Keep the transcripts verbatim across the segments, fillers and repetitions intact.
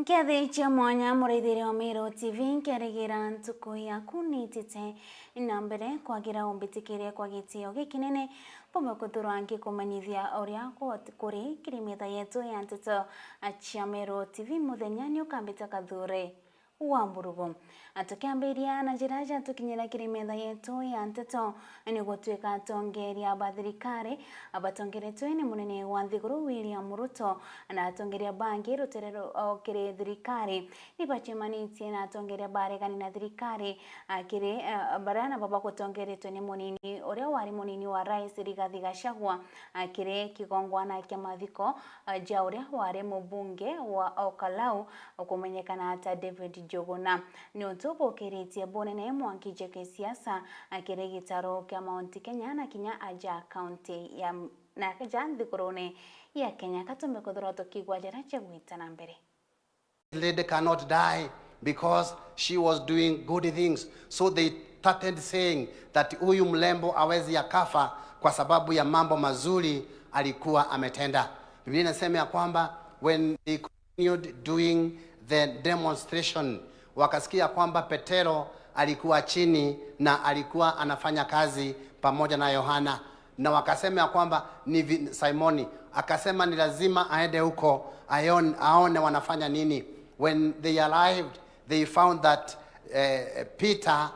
Nkethi cia mwanya, muraithiria wa Meru T V, nkerigira ntuku yaku nitite na mbere. Kwagira umbitikirie kwa gitio gikinene, mpumbe kuthurwa ngikumenyithia uria kuri kiri metha yetu ya nteto cia Meru T V. Muthenya ni ukambita Kathure wa Mburugu. Tukiambiria na njira ja tukinyira kiri metha yetu ya nteto, ni gutwika atongeria ba thirikari batongeretwe ni munene wa nthiguru William Ruto na atongeria bangi rutere ru-, o kiri thirikari ni bacemanitie na atongeria baregani na thirikari, a, kiri, a, baria nabo bagutongeretwe ni munini uria wari munini wa rais Rigathi Gachagua, a, kiri kigongwana kia mathiko, a, ja uria wari mubunge wa Okalau ukumenyekana ta David Njuguna. Niuntu bukiritie bunene mwanki ja kisiasa, a, kiri gitaro kia Mount Kenya na kinya aja kaunti ya, na aja nthigurune ya Kenya. Katumbe kuthurwa tukigwa jaria jagwita na mbere. Lady cannot die because she was doing good things. So they started saying that huyu mlembo hawezi akafa kwa sababu ya mambo mazuri alikuwa ametenda. Biblia inasema ya kwamba when they continued doing the demonstration, wakasikia kwamba Petero alikuwa chini na alikuwa anafanya kazi pamoja na Yohana. Na wakasema ya kwamba ni vi-, Simoni akasema ni lazima aende huko aon-, aone wanafanya nini. When they arrived, they found that, eh, Peter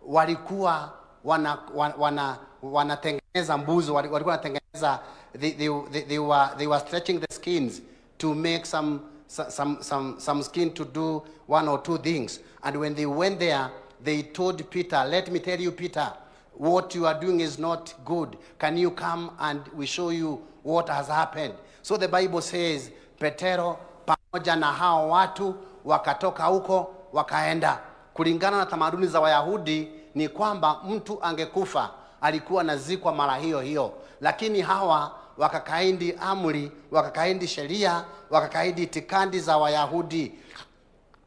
walikuwa wana-, wa-, wana-, wanatengeneza mbuzi, wali-, walikuwa wanatengeneza, they, they, they, they were, they were stretching the skins to make some, so-, some, some, some skin to do one or two things. And when they went there, they told Peter, "Let me tell you, Peter, what you are doing is not good. Can you come and we show you what has happened?" So the Bible says, Petero pamoja na hao watu wakatoka huko, wakaenda. Kulingana na tamaduni za Wayahudi, ni kwamba mtu angekufa, alikuwa anazikwa mara hiyo hiyo. Lakini hawa wakakaidi amri, wakakaidi sheria, wakakaidi itikadi za Wayahudi.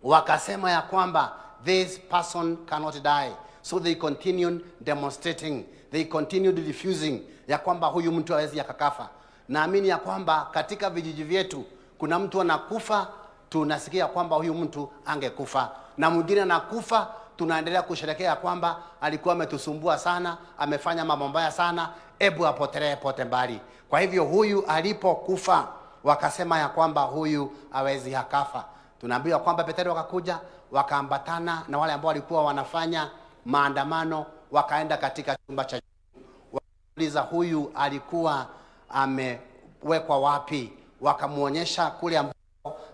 Wakasema ya kwamba, "This person cannot die." So they continued demonstrating, they continued refusing ya kwamba huyu mtu hawezi akakafa. Naamini ya kwamba katika vijiji vyetu kuna mtu anakufa, tunasikia kwamba huyu mtu angekufa, na mwingine anakufa, tunaendelea kusherehekea kwamba alikuwa ametusumbua sana, amefanya mambo mbaya sana, ebu apotelee pote mbali. Kwa hivyo huyu alipokufa, wakasema ya kwamba huyu hawezi akafa. Tunaambiwa kwamba Petero wakakuja, wakaambatana na wale ambao walikuwa wanafanya maandamano, wakaenda katika chumba cha juu. Wakauliza, "Huyu alikuwa amewekwa wapi?" Wakamuonyesha kule ambao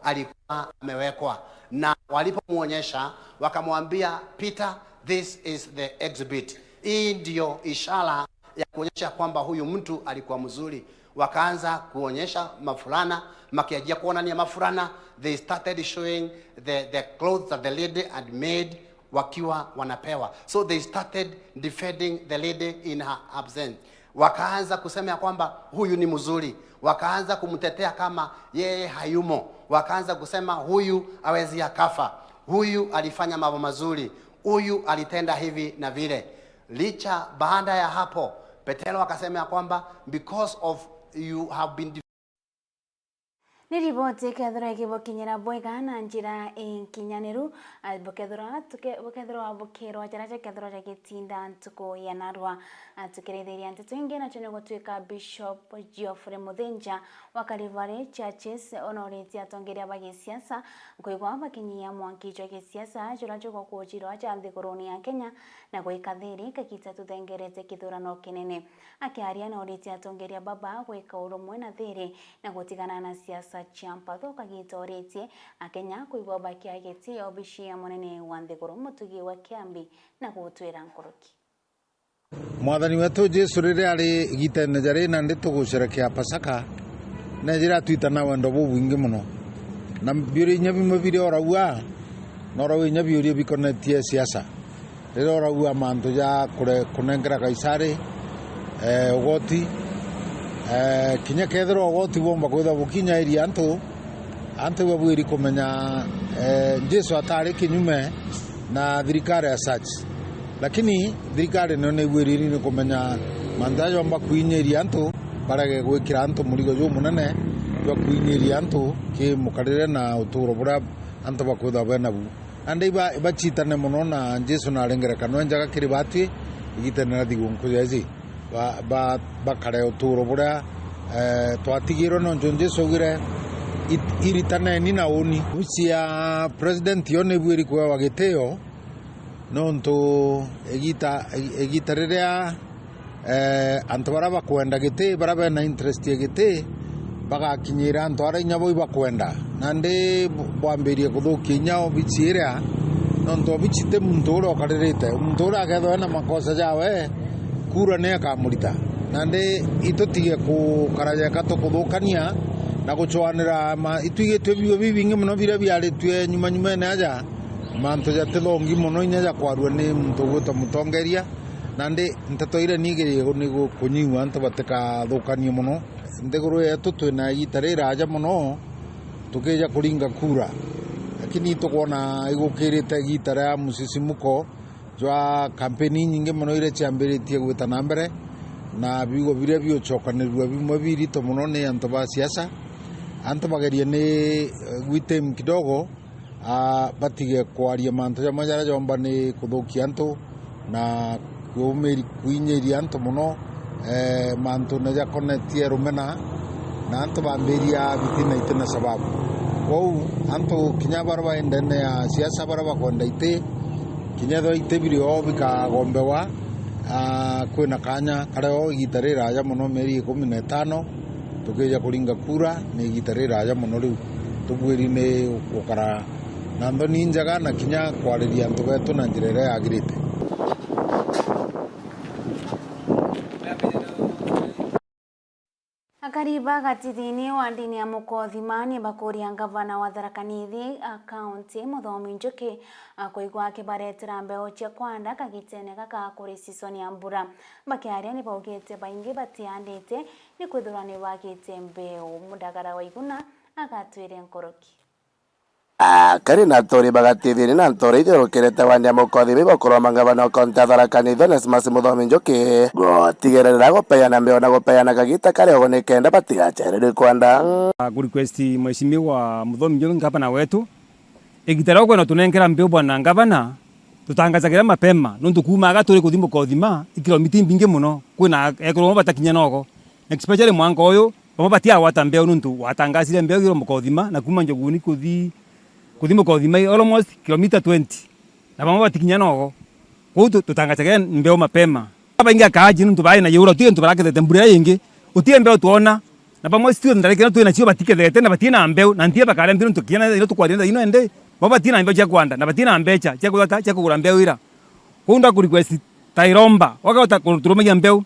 alikuwa amewekwa, na walipomuonyesha, wakamwambia, "Peter, this is the exhibit." Hii ndio ishara ya kuonyesha kwamba huyu mtu alikuwa mzuri. Wakaanza kuonyesha mafulana, makianjia kuonania mafulana, they started showing the, the clothes that the lady had made wakiwa wanapewa. So they started defending the lady in her absence. Wakaanza kusema ya kwamba huyu ni mzuri, wakaanza kumtetea kama yeye hayumo, wakaanza kusema huyu hawezi akafa, huyu alifanya mambo mazuri, huyu alitenda hivi na vile. Licha baada ya hapo, Petero akasema ya kwamba, "Because of you have been de-" Ni riboti ikethirwa igibukinyira bwega na njira inkinyaniru, a, bukethirwa tuke-, bukethirwa bukirwa jaria jakethirwa jagitinda ntuku ya narua. A, tukirithiria nteto ingi, nacio ni gutwika Bishop Geoffrey Muthinja wa Calvary Churches onoritie atongeria ba gisiasa kwigwa bakinyia mwanki jwa gisiasa juria jugukujirwa ja nthiguruni ya Kenya na gwika thiri kagita tuthengerete kithurano kinene. Akiaria, noritie atongeria baba gwika urumwe na thiri na gutigana na siasa cia mpatho kagita oritie Akenya kwigwa bakia gitio obici ya munene wa nthiguru Mutugi wa Kiambi na gutwira nkuruki. Mwathani wetu Jesu riria ari igitene jari nandi tugusherekea Pasaka, nejire atwita na wendo bubwingi muno. Na biuria inya bimwe biria oraua, noraua inya biuria bikonetie siasa. Riria oraua mantu ja kure-, kunengera Kaisari, eh, ugoti, eh, kinya kethirwa ugoti bwomba kwithirwa bukinyairie antu, antu ibabwiri kumenya, eh, Jesu atari kinyume na thirikari as such. Lakini thirikari nayo ni ibwiriri ni kumenya mantu jaria jomba kwinyiria antu, barege gwikira antu murigo jumunene jwa kwinyiria antu ki mukarire na uturo buria antu bakwithwa bena bu. Nandi iba-, ibacitane mono, na Jesu nari ngerekano injega kiri batwi igitene ria thiguu nkuja iji. Ba-, ba-, bakare uturo buria, eh, twatigirwe, nontu Jesu augire, "It-, iritaneni na uni." Obici ya president yo nibuiri kwewa gitio, nontu igita, igita riria, eh, antu baria bakwenda giti, baria bena interest ya giti, bagakinyira antu aria inya bo ibakwenda. Nandi bu-, bwambirie kuthukia inya obici iria, nontu obici ti muntu uria ukaririte. Muntu uria akethwa ena makosa jawe, kura ni akamurita. Nandi itutige kukara jeka tukuthukania na gucwanira ma-, itwigitue biugo bibingi mono biria biaritue nyuma nyumene aja, mantu jatithongi mono inya ja kwarua ni muntu ugwitwa mutongeria. Nandi nteto iria nigerie ni gu-, kunyiua antu batikathukanie mono. Nthiguru yetu twina igita riraaja mono tukija kuringa kura, lakini tukwona igukirite igita ria musisimuko jwa kampeni inyingi mono iria ciambiritie gwita na mbere, na biugo biria biucokanirua bimwe birito mono ni antu ba siasa. Antu bagerie ni, eh, gwi time kidogo, ah, batige kwaria mantu jamwe jaria jomba ni kuthukia antu na kuumiri-, kuinyiria antu mono, eh, mantune jakonetie rumena, na antu bambiria bitina itina sababu. Kwou antu kinya baria bai ndene ya siasa, baria bakwenda iti, kinya ethirwa iti biri o bikagombewa, ah, kwina kanya karia o igita riraaja mono, mieri ikumi na itano, tukija kuringa kura, ni igita riraaja mono riu. Tubuiri ni gukara na nthoni injega na kinya kwariria antu betu na njira iria yagirite. Akari ba Gatithini wa ndini ya Mukothima ni bakuria ngavana wa Tharaka Nithi, a, County, Muthomi Njuki, a, kwigua akibaretera mbeu cia kwanda kagitene gaka kuri season ya mbura. Bakiaria ni baugite baingi batiandite ni kwithirwa ni bagite mbeu. Mudagara wa Iguna agatwire nkuruki. Akari na aturi ba Gatithini na ntoro ithiurukerete wandi ya Mukothima ibakuromba ngavana wa kaunti ya Tharaka Nithi Onesmus Muthomi Njuki gutigerera gupeana mbeu na gupeana kagita karia ugu nikenda batigacererwe kwanda. Ku request Mheshimiwa Muthomi Njuki, ngavana wetu, igita ria ukwenda tunenkera mbeu bwana ngavana, tutangazagira mapema, nontu kuuma aga turi kuthi Mukothima i kilomita imbingi mono, kwina ekuru bamwe batakinya nogo, especially mwanka uyu. Bamwe batiagwata mbeu nontu watangasire mbeu igirwe Mukothima, na kuuma Njoguni kuthi, kuthi Mukothima i almost kilomita twenty, na bamwe batikinya nogo. Kwou tu-, tutangacagia mbeu mapema. Babaingi akaaji nontu baari na yura, utige antu barakethete mbura iria ingi, utige mbeu twona, na bamwe still ndarikira twina cio batikethete na batina mbeu, na ntie bakaria mbeu nontu kinya na tukwaria ino ende, bamwe batina mbeu cia kwanda, na batina mbecha cia kugata, cia kugura mbeu ira. Kwou ndaku request ta iromba, wakahota kuturumagia mbeu,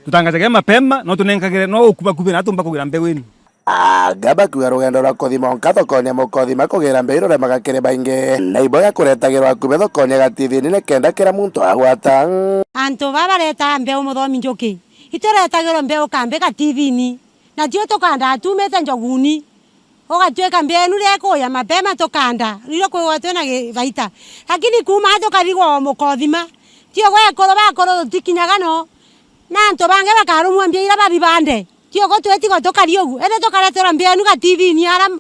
tutangacagia mapema, no tunenkagire, no ukubakubi na atumba kugira mbeu inu. Anga bakiuga rugendo rwa kuthima nkatho konia mukothima kugira mbeu iruremaga kiri baingi, na ibo gakuretagirwa akube thokonia gatithini nikenda kira muntu agwata. Antu baba bareta mbeu Muthomi Njuki, ituretagirwa mbeu kambi gatithini, natio tukandaa tumite Njoguni. Ugatwika mbia inu ria ikuya mapema tukanda, rio kwigwa twina gi-, baita. Lakini kuuma aa tukarigwa o mukothima. Tiogo ekuru bakuru tutikinyaga no, na antu bangi bakarumwa mbia ira bathi bande. Tiogo twitigwa tukari ugu, indi tukareterwa mbia inu gatithini ara m-,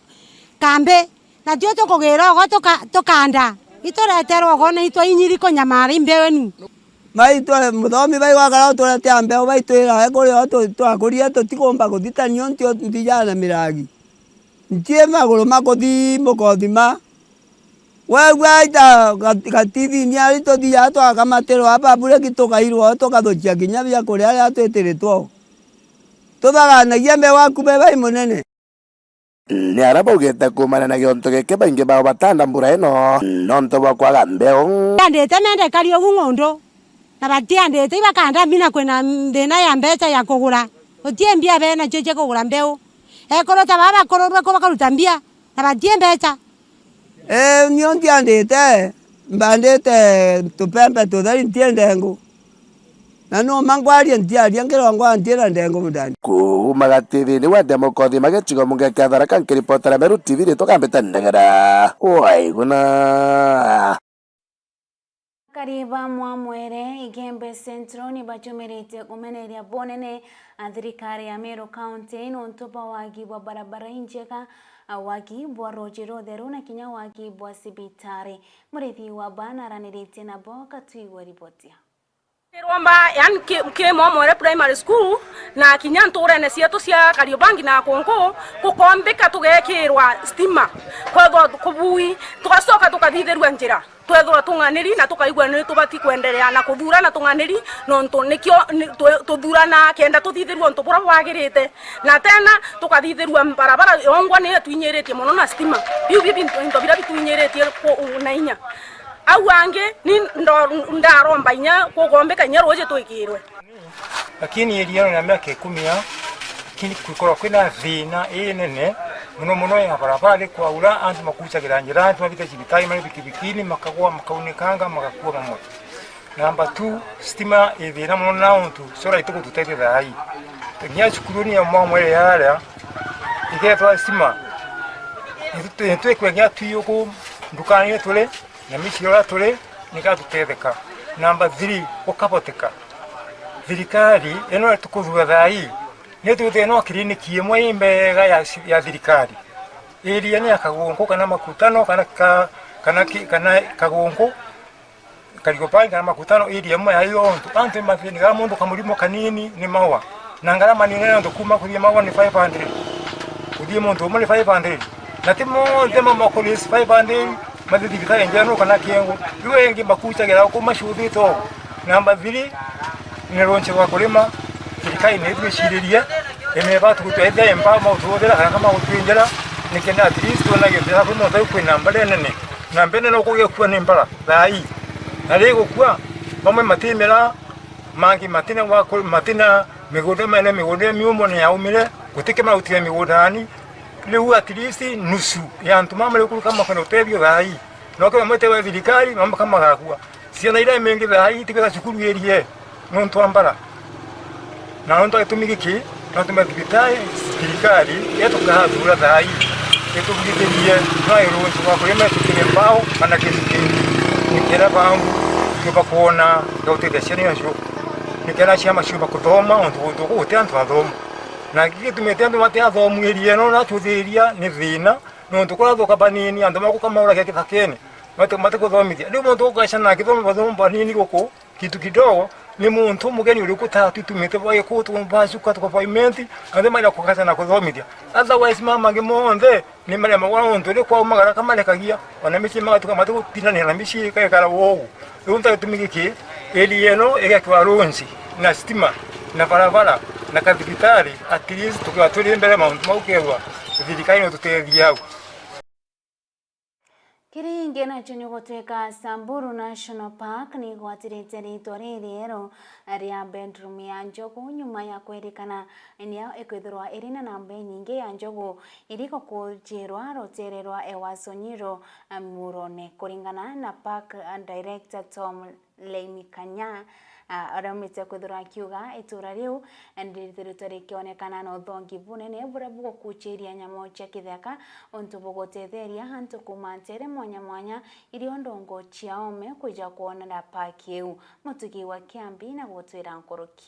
kambi. Natio tukugira ugo tuka-, tukanda. Itureterwa ugo na itwainyiri kunyamara i mbia inu. Baitu, muthomi baigwakara uturetea mbeu baitwira, ekuri o tu-, twakurie tutikumba kuthitania untu o nthijana miragi. Ntie maguru ma kuthi mukothima. Wegua aita ga-, gatithini ari tuthiaga twakamatirwa a public tukairwa o tukathukia kinya biakuria aria twitiritwo. Tuthaganagia mbeu akube bai munene. Ni aria baugite kuumania na giontu giki baingi bao batanda mbura ino nontu bwa kwaga mbeu. Andite mende kari ugu ng'undu, na batiandite ibakanda mbina kwina thina ya mbecha ya kugura. Utie mbia bena cio cia kugura mbeu. Ekuru ta baba bakururwe ku bakaruta mbia, na batie mbecha. Ee, nio ntiandite, mbandite tupembe tutheri ntie ndengu. Na numa nkwaria ntiaria nkirongwa ntiira ndengu mundani. Kuuma gatithini wa Democracy magecigo munge kia Tharaka nkiripotera Meru T V ritwa Kambite Ndegera. Waiguna. Akari ba Mwamwere, Igembe Central, ni bacumiritie kumeneria bunene a thirikari ya Meru County nontu bwa wagi bwa barabara injega, a wagi bwa ruuji rutheru na kinya wagi bwa cibitari. Murithi wa bana araniritie nabo, katwigwe riboti ya. Kiromba, yani, ki, ki Mwamwere Primary School na kinya nturene cietu cia Kariobangi na Kungu, kukombika tugekirwa stima, kwethwa kubui, tugacoka tukathithirua njira. Twethirwa tung'aniri na tukaigua ni tubati kwenderea na kuthurana tung'aniri, nontu nikio ni, tu, tuthurana kenda tuthithirua untu buria bwagirite, na tena tukathithirua barabara yongwa ni itwinyiritie mono na stima. Biu bi bintu, into biria bitwinyiritie ku, na inya. Au angi ni ndo, ndaromba inya kugombeka inya ruuji twikirwe. Lakini area ino ya miaka ikumi ya, lakini kwikorwa kwina thina inene mono mono ya barabara, ni kwaura, antu makucagira njira, antu mabite cibitari mari bikibikini, makagwa, makaunikanga, magakua bamwe. Namba two, stima i thina mono na untu solar itikututethia thaa ii. Nginya cukuruni ya Mwamwere yaria, igetwa stima, nitu-, nitwikua nginya twiuku ndukani turi, na micii uria turi, nigatutetheka. Namba three, gukaboteka. Thirikari ino tukuthua thaa ii, nitwite no kiriniki imwe imbega ya ci-, ya thirikari. Area ni ya Kagunku kana Makutano kana ka-, kana ki-, kana Kagunku, Kariobangi kana Makutano, area imwe ya iyo ontu. Antu ni mathinikaa, muntu kamurimo kanini ni mawa. Na ngarama ni nene, nontu kuuma kuthii Maua ni five hundred. Kuthii muntu umwe ni five hundred. Na ti monthe mamakuris five hundred, mathi thibitari njega no kana kiengo. Riu engi makucagira uku macuthite o. Namba three, ni runchi rwa kurima. Thirikari ni itwiciririe, imeba tugutwethia empa maututhira kana kama gutwinjira, nikenda at least twonage mbira kwi monthe kwina mbara nene. Na mbene no kugekua ni mbara thaa ii. Na rigukua, bamwe matimira, mangi matina wa ku-, matina migunda, mene migunda miumo ni yaumire, gutike mautire migundani. Riu at least nusu ya antu mama riu kuruka makwenda utethio thaa ii. No kama mwete wa thirikari, mama kama gakua. Ciana iria imengi thaa ii itikwenda cukuru irie nontu wa mbara. Na nontu wa gitumi giki, no tume thibitari, thirikari, iria tukathura thaa ii, itugithirie no irunji rwa kurima itukire mbao kana kintu kingi. Nikenda bangu, tuba kwona gautethia ciana icio. Nikenda ciama ciumba kuthoma, ontu guntu guku guti antu athoma. Na giki gitumite antu batiathomu area ino na tuthiria ni thina, nontu kurathuka banini, antu maguka mauragia kithakene, mati-, matikuthomithia. Riu muntu ugaca na kithomo bathomo banini guku, kitu kidogo, ni muntu mugeni uriku ta tutumite bwa giku, tubacuka, tukapavimenti, anthe maria kugaca na kuthomithia. Otherwise, mama mangi monthe ni maria magwa nontu ri kwaumagara kamarekagia, ona micii magatuka matigutinania na micii, ikaikara ugu. Riu nta gitumi giki, area ino igekirwa roads, na stima, na barabara, na kathibitari, at least tukiwa turi mbere mauntu mau kethwa thirikari no tutethia au. Kiri ingi nacio ni gutwika Samburu National Park ni igwatirite ritwa ririeru ria bedroom ya njogu nyuma ya kwirikana niyo ikwithirwa iri na namba inyingi ya njogu iri gukujirwa rutere rwa Ewaso Nyiro, Murone. Kuringana na park director Tom Leimikanya, ah, araumite kwithirwa akiuga itura riu ndirithirite rikionekana na uthongi bunene buria bugukuchiria nyamu cia kitheka, untu bugutetheria antu kuuma ntere mwanya mwanya irio ndongo cia ome kwija kwonera park iu. Mutugi wa Kiambi na gutwira nkuruki.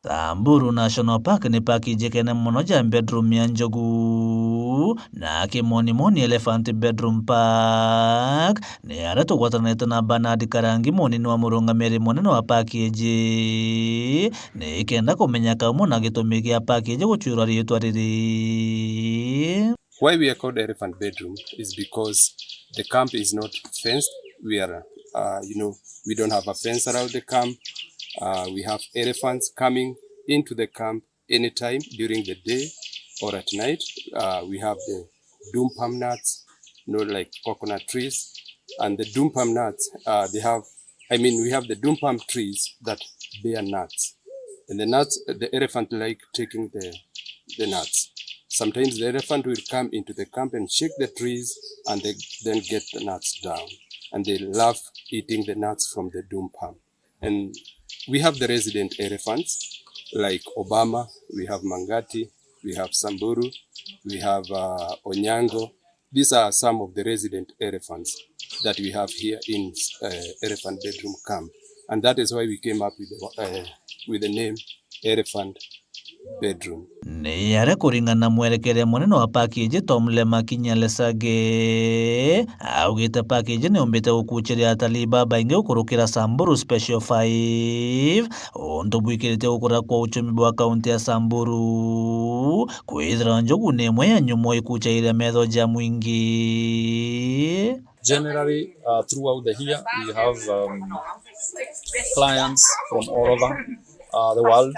Samburu National Park ni park ijikene mono ja bedroom ya njogu, na kimonimoni Elephant Bedroom Park ni aria tugwatanite na Bernard Karangi, munini wa murungamiri munene wa park iji, ni kenda kumenya kaumo na gitumi gia park iji gucwirwa riitwa riri. Why we are called elephant bedroom is because the camp is not fenced. We are, uh, you know, we don't have a fence around the camp. Uh, we have elephants coming into the camp anytime during the day or at night. Uh, we have the dumpam nuts, you know, like coconut trees, and the dumpam nuts, uh, they have I mean, we have the dumpam trees that bear nuts. And the nuts, the elephant like taking the, the nuts. Sometimes the elephant will come into the camp and shake the trees and they then get the nuts down. And they love eating the nuts from the dumpam. And we have the resident elephants like Obama, we have Mangati, we have Samburu, we have, uh, Onyango. These are some of the resident elephants. that we have here in uh, Elephant Bedroom Camp. And that is why we came up with the, uh, with the name Elephant Bedroom. Ni aria kuringana na mwerekeria munene wa package Tom Lema Kinya Lesage, augite package ni yumbite gukuchiria atalii babaingi gukurukira Samburu Special five, untu bwikiritie gukura kwa uchumi bwa kaunti ya Samburu, kwithira njogu ni imwe ya nyumo ikuchairia metho ja mwingi. Generally, uh, throughout the year, we have um, clients from all over uh, the world,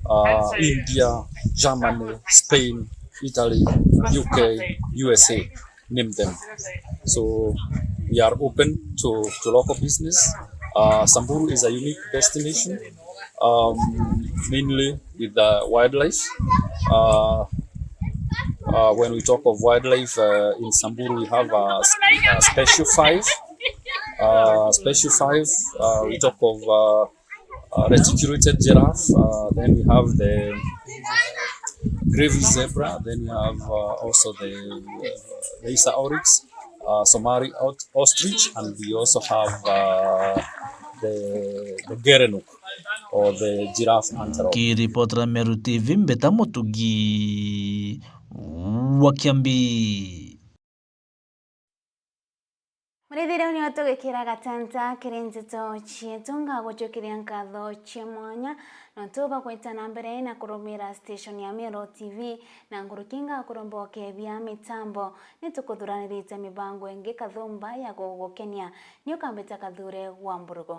uh, India, Germany, Spain, Italy, U K, U S A, name them. So we are open to, to local business. Uh, Samburu is a unique destination, um, mainly with the wildlife. Uh, uh, when we talk of wildlife uh, in Samburu, we have a, a special five. Uh, special five, uh, we talk of uh, uh, reticulated giraffe, uh, then we have the gravy zebra, then we have uh, also the, uh, the Isa oryx, uh, Somali ostrich, and we also have uh, the, the Gerenuk or the giraffe antelope. Nkiripotera Meru T V, Mbeta Mutugi wa Kiambi. Murithire unio tugikira gatanta kiri nteto cietu, ngagucokeria nkatho cia mwanya nontu bwa gwita na mbere na kurumira station ya Meru T V na nkuruki ngakuromba ukebia mitambo. Ni tukuthuranirite mibango ingi kathumba ya gugukenia. Ni ukambita Kathure wa Mburugu.